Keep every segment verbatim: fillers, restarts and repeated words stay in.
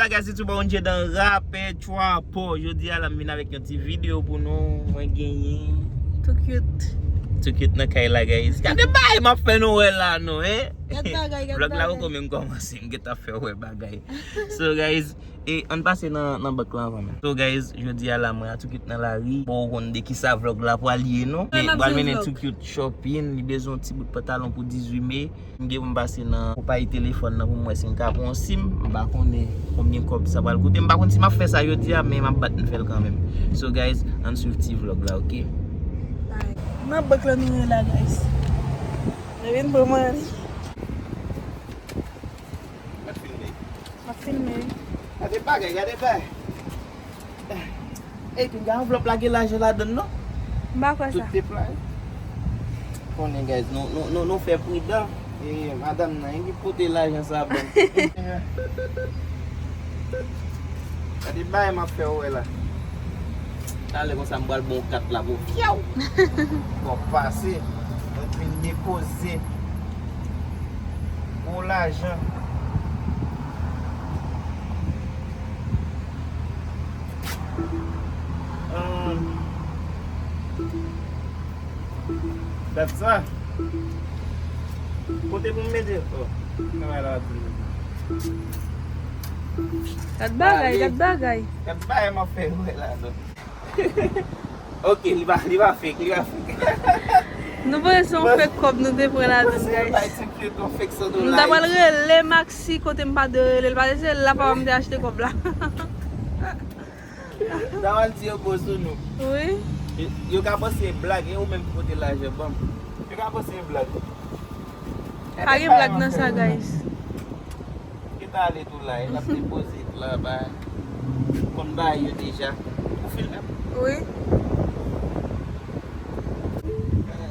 Guys, se tou bon Dye dan rapè twa po. Jodi a la m vin avèk yon ti videyo pou nou. Mwen genyen Too Cute. Too Cute nan kay la, guys. Gade bay m ap fè nou wè la non, hein? Gad bagay, gad bagay. Vlog la poko menm kòmanse, m gentan fè wè bagay. So guys, e ann pase nan, nan bank la anvan menm. So guys, jodi a la mwen a Too Cute nan lari. Bon, ou konn de kisa vlog la pral ye non. Mwen ap pral mennen Too Cute shopping, li bezwen yon ti bout pantalon pou dizuit me. M gen pou m pase nan konpayi telefòn nan pou m wè si m ka pran yon sim. M pa konnen konbyen kòb sa pral koute. M pa konn si m ap fè sa jodi a, men m ap bat m fè l kanmenm. So guys, ann swiv ti vlog la, oke? Nan bank la nou ye la, guys. Nou vin pran mani. M ap filme. M ap filme. Gade bagay, gade bagay. Epi, gen anvlòp la gen lajan ladan l non. M pa kwè sa. Tout te pla. Konnen, guys, nou, nou, nou, nou fè pridan. E madanm nan, ki pote lajan sa ban m. Gade bagay m ap fè w wè la. Talè konsa m pral bon kat la pou fyaw. Bon, pase. Mwen vin depoze. Gwo lajan. Ahn, dat sa. Kote pou m mete? Oh, travay la ap vini. Gad bagay, gad bagay. Gad bagay m ap fè wè la non. Ok, li pa, li pa fake, li pa fake. Nou panse se yon fake kòb nou te pran ladan, guys. Bay ti pye ton fake san dola. M ta pral rele Maxi kote m pa dwe rele l, paske se la papa m te achte kòb la. Daval di yo bon sou nou. Wi. Yo, yo ka panse se blag, e ou menm ki pote lajan ban m. Yo ka panse se blag. Pa gen blag nan sa, guys. Yo ta ale tou la, e l ap depoze la, ba, konn bay yo deja. Ou filme m? Wi.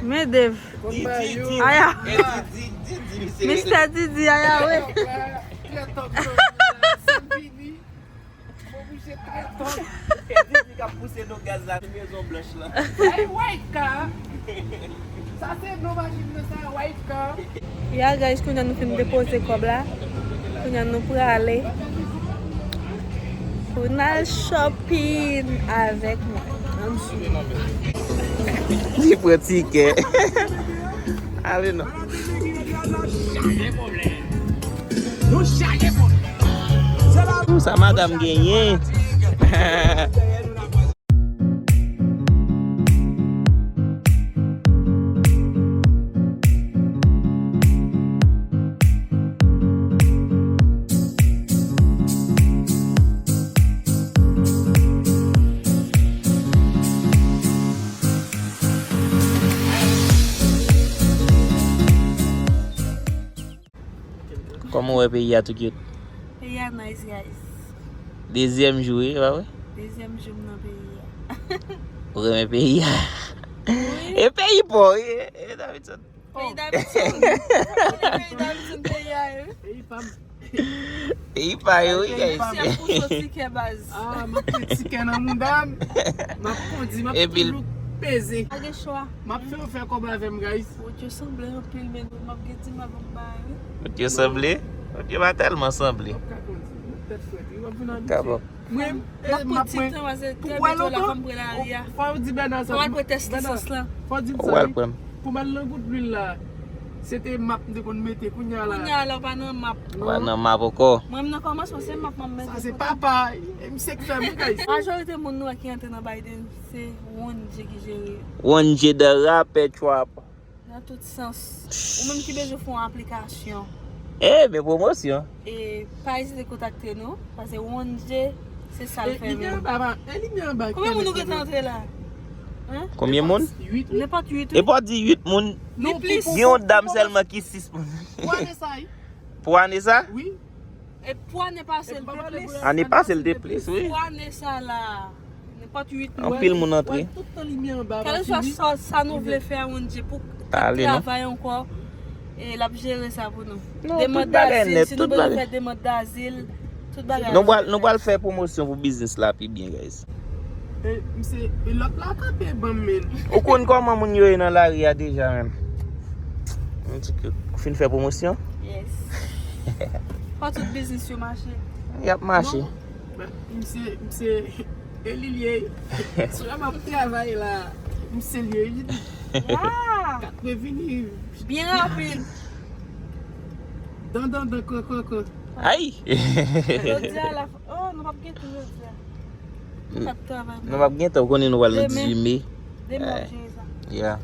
Men Dave. Konn bay yo. Aya. E Didi, Didi, misye. Mistè Didi, aya, wi. Trè top, trè top, trè top. San vini. Mwen bouche trè tòl. E Didi k ap pouse nou gaz la, Mezon Blanch lan. Hey, white car! Sa se non machin nan, sa white car. Ya, guys, kounye a nou fin depoze kòb la. Kounye a nou prale pou n al shopping avèk mwen. Ann swiv. Li pran tikè. Ale non. Nou chaje pou. Sa madanm genyen. Kòman w wè peyi a, Too Cute? Peyi a nice, guys. Dezyèm jou, wi, pa vre? Dezyèm jou m nan peyi a. Ou renmen peyi a? Wi. E peyi pa w, wi, e, e Davidson. Peyi Davidson. Peyi Davidson, peyi a, wi. Peyi pa m. Peyi pa yo, wi, guys. Misye pou soti kè baz. Ah, m ap pran tikè nan mouda m. M ap kondi, m ap toujou peze. Pa gen chwa. M ap fè yo fè kòb avè m, guys. Wout yo sanble anpil, men m ap gen ti mal pou m bay, wi. Wout yo sanble? Wout yo pa tèlman sanble. W ap ka kondi. Tèt frèt, wi. W ap vin abitye. Mwen, m ap pran ti tan, paske trè byento la, fò m pran lari a. Fò w di Bèna sa. Fò m al pran tès lisans lan. Fò w di m sa, wi. Pou m al nan gout lwil la, se te map m te konn mete, kounye a la. Kounye a la, w pa nan map. W pa nan map ankò. Mwen, m nan kòmansman, se map m ap mete. Sa se papa, e misye k fè m, guys. Majorite moun nou wè ki antre nan Biden, se Wonje ki jere yo. Wonje the rapper trap. Nan tout sans. Ou menm ki bezwen fè yon aplikasyon. E, men pwomosyon. E pa ezite kontakte nou, paske Wonje, se sa l fè menm. E limyè anba, pa, e limyè anba. Konbyen moun nou gentan antre la? Hein? Konbyen moun? Nenpòt uit, wi. Nenpòt uit, wi. E pa di uit moun. Ni plis. Gen yon dam sèlman ki sis moun. Pou ane sa, wi. Pou ane sa? Wi. E pou ane pase l te plis. Ane pase l te plis, wi. Pou ane sa la. Nenpòt uit moun. Anpil moun antre. Kèlkeswa sa, sa nou vle fè a Wonje pou travay ankò, e l ap jere sa pou nou. Demann dazil, si nou bezwen fè demann dazil, tout bagay. Nou pral, nou pral fè pwomosyon pou biznis la pi byen, guys. E, misye, e lòt la kanpe ban m, men. Ou konn kòman moun yo ye nan lari a deja, menm. Ou fin fè pwomosyon? Yes. Fò tout biznis yo mache. Y ap mache. Misye, misye, e li l ye. Sou la m ap travay la. Misye l ye, li di. Ah! Ka previni. Byen rapid. Dan, dan, dan, kò, kò, kò. Ay! Jodi a la, oh, nou p ap gen tou jodi a. Nou p ap travay. Nou p ap gen tan, ou konnen nou pral nan dizuit me. Demen w ap jere sa. Yeah.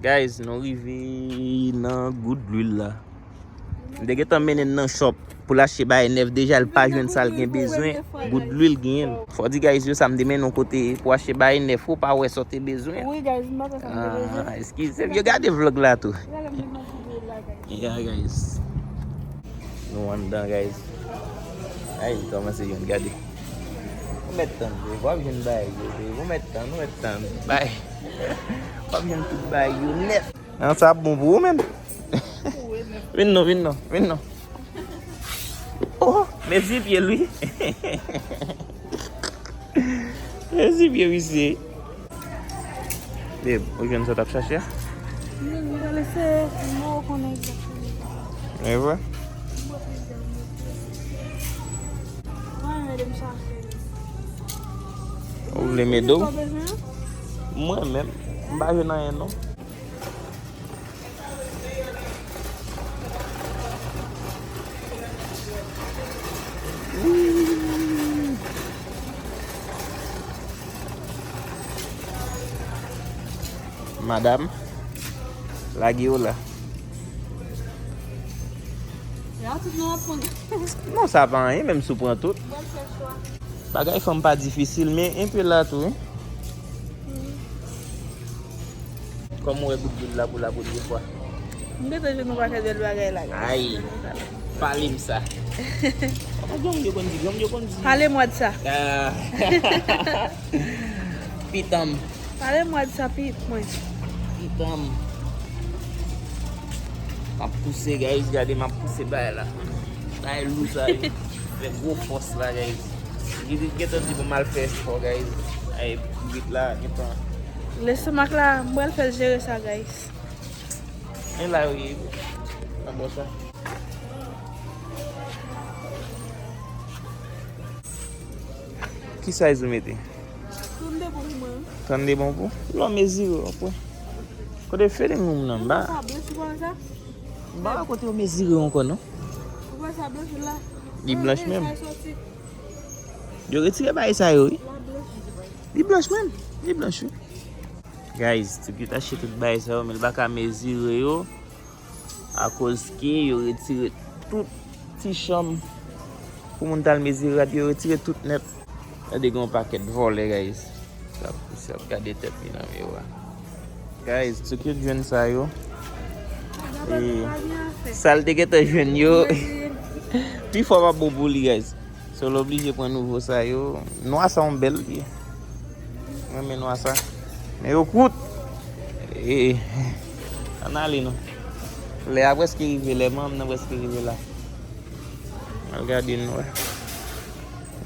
Guys, nou rive nan Gout Dlwil la. M te gentan mennen l nan shop pou l achte bagay nèf, deja l pa jwenn sa l gen bezwen. Gout Dlwil genyen l. Fò di guys yo sa, m te mennen l yon kote pou achte bagay nèf, ou pa wè sa w te bezwen. Wi guys, m pa wè sa m te bezwen. Ah, eskize m, yo gade vlog la tou. Gade m nan Gout Dlwil la guys. Yeah guys. Nou anndan, guys. Ay, li kòmanse jwenn, gade. Ou mèt tann, bro. W ap jwenn bagay yo, bro. Ou mèt tann, ou mèt tann. Bay. W ap jwenn tout bagay yo nèt. Nan sa ap bon pou ou, menm. Vin non, vin non, vin non. Oh, mezi pye l, wi. Mezi pye misye. Babe, ou jwenn sa w t ap chache a? Wi, wi, ale se mo w konnen egzakteman. E vre? Mwen, ede m chache. Ou vle m ede w? Ou bezwen? Mwen menm, m pa jwenn anyen non. Madanm, lage yo la. Ya tout nou ap pran. Non, sa pa anyen, menm si w pran tout. Bèl fè chwa. Bagay fanm pa difisil, men enpe la tou, wi. Kòman w wè Gout Dlwil la pou la premye fwa? M gentan jwenn yon pakèt bèl bagay la, guys. Ay, pale m sa. Granmoun yo konn di, granmoun yo konn di. Pale mwa de sa. Ah. Pitanm. Pale mwa de sa, pit mwen. Pitanm. M ap pouse, guys, gade m ap pouse bagay la. Bagay lou sa, yo. Fè gwo fòs la, guys. Li gentan di pou m al fè espò, guys. Ay, bit la, gentan. Lestomak la, m pral fè l jere sa, guys. Men la yo ye. Nan bò sa. Ki size ou mete? Trannde bon pou mwen. Trannde bon pou? Lè w mezire, w ap wè. Kote feeling ou nan ba? Sa blanch, ou pa wè sa? M pa wè kote yo mezire ankò, non. Ou pa wè sa blanch la? Li blanch menm. Yo retire bagay sa yo, wi. Li blanch menm. Li blanch, wi. Guys, Ti Cute achte tout bagay sa yo, men li pa ka mezire yo. Akoz ke yo retire tout ti chanm pou moun t al mezire rad, yo retire tout nèt. Gade gen yon pakèt vòlè, guys. Sa ap pouse ap gade tèt li nan miwa. Guys, Ti Cute jwenn sa yo. E sa l te gentan jwenn yo. Pi fò pa bon pou li, guys. So, l oblije pran nouvo sa yo. Nwa sa yon bèl li ye. Mwen renmen nwa sa. Men yo kout. E, ann ale non. Lè a prèske rive, lè manm nan prèske rive la. Al gade nou wè.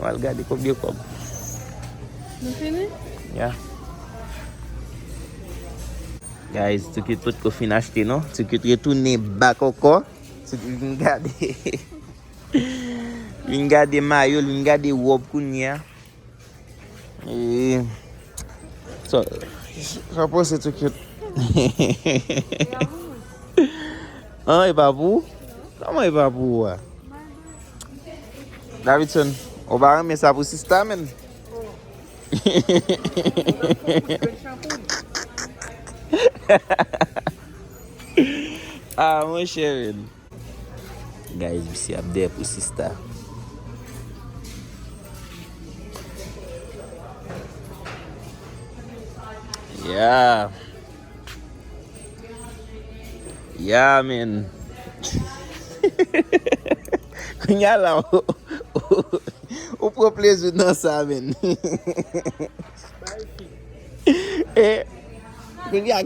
Al gade konbyen kòb. Nou fini? Ya. Guys, Ti Cute potko fin achte non. Ti Cute retounen bak ankò. Ti Cute vin gade. Vin gade mayo l, vin gade wòb kounye a. E, sa, sa w panse Ti Cute? An, e pa pou ou? Kòman e pa pou ou a? Davidson, ou pa renmen sa pou sista, menn? Ah, monchè, menn. Guys, misye ap dèyè pou sista. Yeah. Yeah, man. Kounye a la, ou, ou, ou pran plezi nan sa, man. E, kounye a,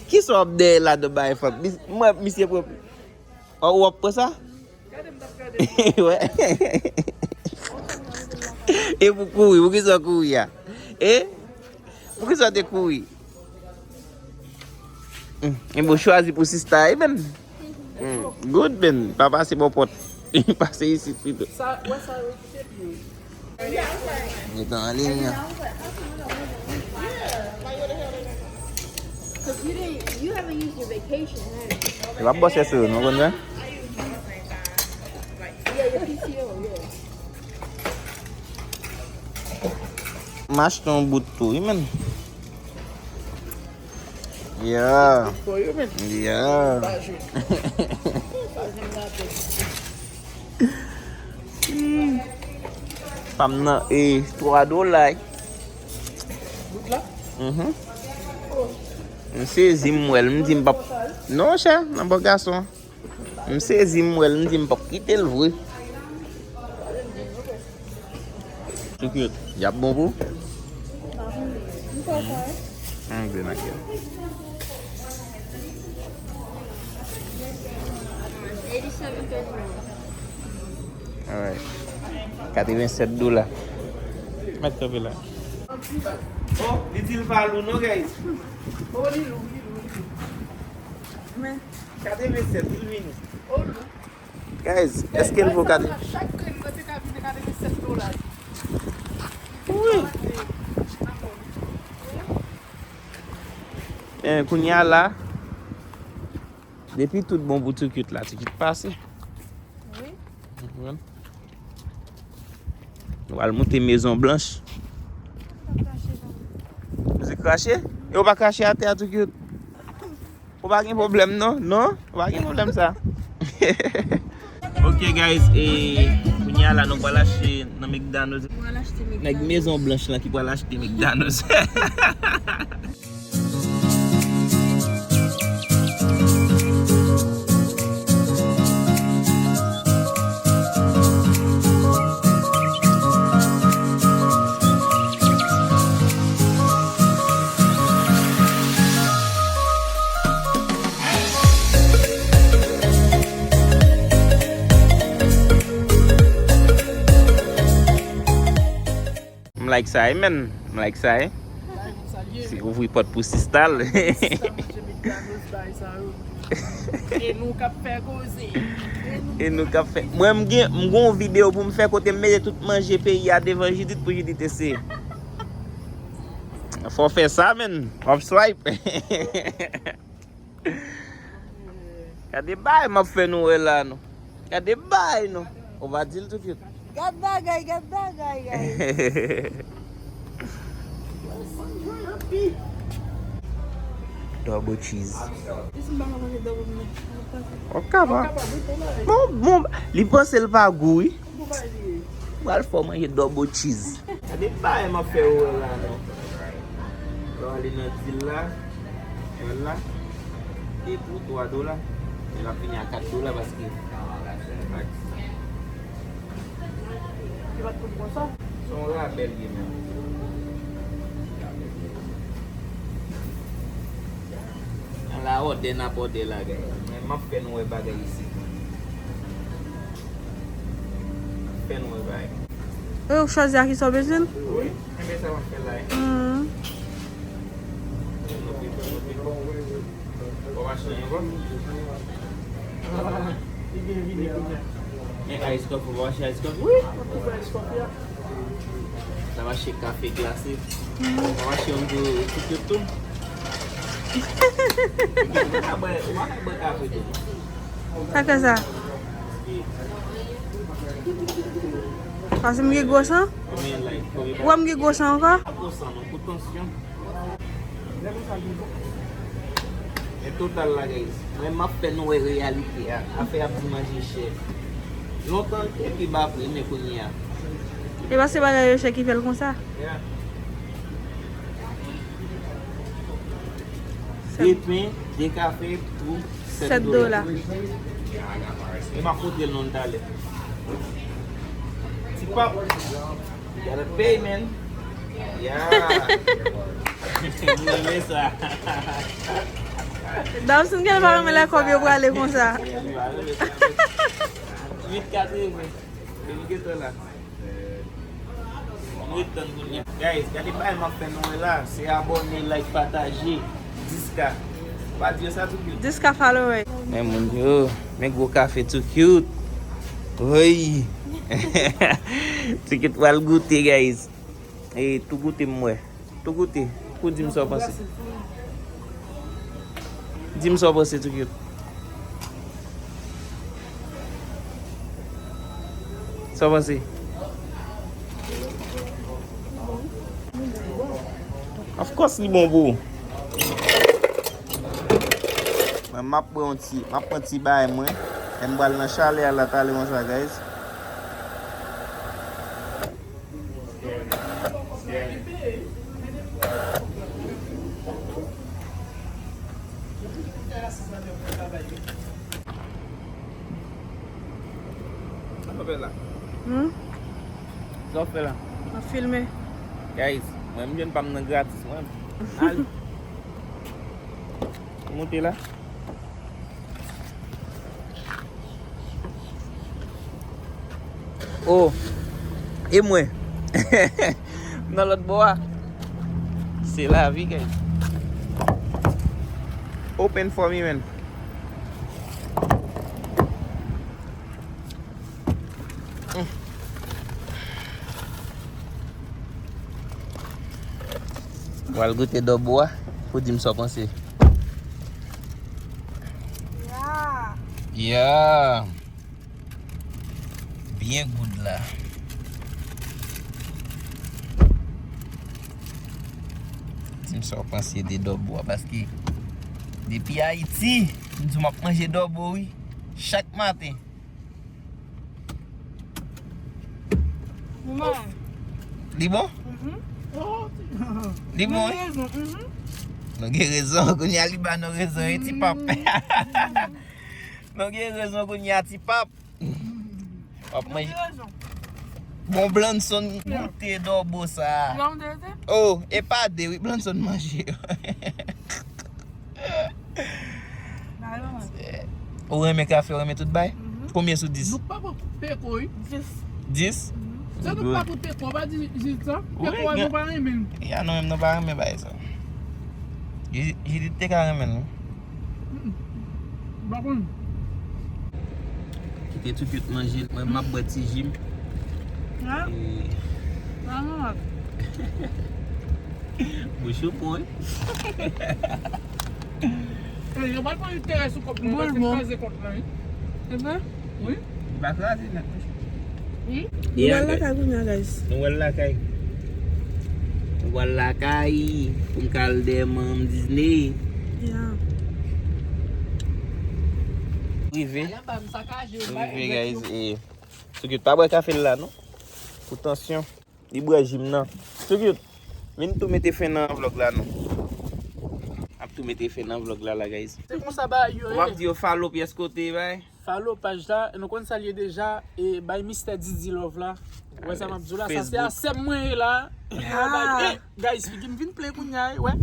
kisa w ap dèyè la nan bay fanm? Mis-, mwen, misye pran. Ou ap pran sa? Wè. E pou kouri, poukisa w kouri a? E? Poukisa w te kouri? Hmm, e bon chwazi pou sista, e men. Hmm, good, men. Pa pase bò pòt. Pase isit pito. Sa, wè sa yo kite pi. Li t anliy an. Li p ap bòse sou yo, nou konn sa? M achte yon bout tou, wi, men. Yeah. Yeah. Hmm. Pa m nan, e, twa dola. Mhm. M sezi, m wè l, m di m p ap. Non, chè, nan bò gason. M sezi, m wè l, m di m p ap kite l vre. Tout cute. Y ap bon pou? M kwè sa, wi. Ann vin ak yo. Alright. Katrevennsèt dola. Mèt kanpe la. Oh, li di l pa lou non, guys. Oh, li lou, li lou, li lou. Men. Katrevennsèt, li vini. Oh, lou. Guys, èske l vo katreven? Chak grenn mwen te ka vin katrevennsèt dola. Wi. Men kounye a la, depi tout bon pou Tikit la, Tikit pase. Wi. Ou konprann? Nou al moute Mezon Blanch. Misye krache? E ou pa krache atè a, Tikit? Ou pa gen pwoblèm non, non? Ou pa gen pwoblèm sa. Ok guys, e kounye a la nou pral achte nan McDonald's. Mwen al achte McDonald's. Nèg Mezon Blanch lan ki pral achte McDonald's. M like sa, wi, men. M like sa, wi. Se ouvri pòt pou sista l. Sista manje McDonald's bay sa yo. E nou k ap fè koze. E nou k ap fè. Mwen, m gen, m gen yon videyo pou m fè kote m mete tout manje peyi a devan Judith pou Judith eseye. Fò w fè sa, men. W ap swipe. Gade bay m ap fè nou wè la, non. Gade bay, non. Ou pa di l tout cute. Gad bagay, gad bagay, guys. Double cheese. Ok, pa. Bon, bon, li panse l pa gou, wi. Pral fè w manje double cheese. Gade bay m ap fè ou wè la non. Lè w ale nan dil la, wè l la, e pou twa dola, men l ap vini a kat dola paske li pa t konn konsa. Se yon rabè l ye menm. Ala òdè n ap òdè la, guys. Men m ap fè nou wè bagay isit. M ap fè nou wè bagay. E ou chwazi a kisa w bezwen l? Wi, men sa m ap fè la, wi. Hmm. Fò w achte ankò. Men ice coffee, fò w achte ice coffee. Wi, ou twouve ice coffee a. Sa mache kafe glase. Sa mache yon tou, tou, tou, tou. Ou pa ka bwè, ou pa ka bwè kafe tou. Sa fè sa? Paske m gen gwo san? Konbyen like? Konbyen? Ou wè m gen gwo san ankò? Pa gwo san non, pou tansyon. Men total la, guys. Mwen, m ap fè nou wè reyalite a. Afè ap di manje chè. Lontan, l te pi ba pri, men kounye a. E pa se bagay yo chè ki fè l konsa? Yeah. De pen, de kafe, pou sèt dola. E m ap montre l non talè. Ti pap. You gotta pay, man. Yeah. M renmen sa. Damson gen pa renmen lè kòb yo prale konsa. Uit katreven. Yo nou gentan la. Nou ret tann kounye a. Guys, gade bagay m ap fè nou wè la. Se abòne, like, pataje. Dis K. Pa di yo sa tou cute. Dis K follower. Men moun yo, men gwo kafe too cute. Woy. Too cute pral goute, guys. E tou goute m wè. Tou goute. Pou di m sa w panse. Di m sa w panse, too cute. Sa w panse? Of course, li bon pou ou. Mwen, m ap pran yon ti, m ap pran ti bagay mwen. E m pral nan chalè a la talè konsa, guys. Sa w fè la? Hmm? Sa w fè la? M ap filme. Guys, mwen m jwenn pa m nan gratis, mwen. Al. Moute la. Oh, e mwen? Nan lòt bò a. Se lavi, guys. Open for me, man. Mm. Pral goute dòbo a pou di m sa w panse. Yeah. Yeah. Byen good la. Di m sa w panse de dòbo a, paske depi Ayiti, m di w m ap manje dòbo, wi, chak maten. Li bon? Mhm. Li bon, wi? Nou gen rezon, mhm. Nou gen rezon, kounye a li ba nou rezon, wi, ti pap. Mhm. Nou gen rezon kounye a, ti pap. W ap manje. Bon, Blanson goute dòbo sa. Oh, e pa de, wi, Blanson manje yo. Ou renmen kafe, ou renmen tout bay? Mhm. Konbyen sou dis? Nou pa pran peko, wi. Dis. Dis? Mhm. Se nou pa pran peko, pa di jis sa. Peko, nou pa renmen. Ya, nou menm nou pa renmen bay sa. Jidit te ka renmen l, wi. Mm-mm. M pa konn. Kite Too Cute manje, mwen m ap bwè ti ji m. Ha? E... Bouch ou pon, wi. Ey, yo pa konn enterè sou kòb nan, yo pa fin kraze kòb nan, wi. E vre? Wi. Li pa kraze nèt, monchè. Hmm? Nou pral lakay kounye a, guys. Nou pral lakay. Nou pral lakay pou n ka al dèyè manman m Disney. Yeah. Rive. Nou rive, guys, e Too Cute pa bwè kafe l la, non. Pou tansyon. Li bwè ji m nan. Too Cute, vin tou mete fen nan vlòg la, non. Ap tou mete fen nan vlòg la, la, guys. Se konsa bagay yo ye. Ou ap di yo follow pyès kote, bay. Follow paj la, nou konn sa l ye deja, e bay Mistè Didi love la. Wè sa m ap di w la, sa se a sè m mwen ye la. Ah. Guys, figi m vin plen kounye a, wè.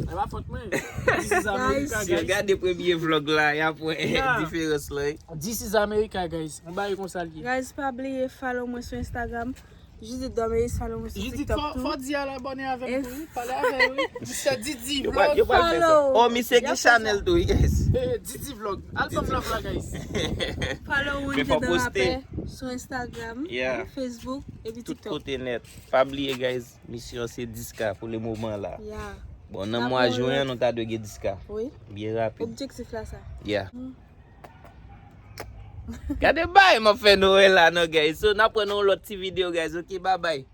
E pa fòt mwen. This is America, guys. Si w gade premye vlòg la, y ap wè diferans lan, wi. This is America, guys. Yon bagay konsa l ye. Guys, pa bliye follow mwen sou Instagram. Judith Dormelis, follow mwen sou TikTok tou. Judith, fò, fò di al abòne avè m tou, wi. Pale avè l, wi. Mistè Didi Vlog. Yo pral fè sa. Oh, misye gen chanèl tou, wi, guys. Eh, Didi Vlog. Al ban m love la, guys. Follow One Dedan Rapè sou Instagram, Facebook, epi TikTok. Tout kote nèt. Pa bliye, guys, misyon se dis K pou le moman la. Yeah. Bon, nan mwa jen an, nou ta dwe gen dis K. Wi. Byen rapid. Objektif la sa. Yeah. Gade bay m ap fè nou wè la, non, guys. So, n ap wè nan yon lòt ti videyo, guys. Ok, bye bye.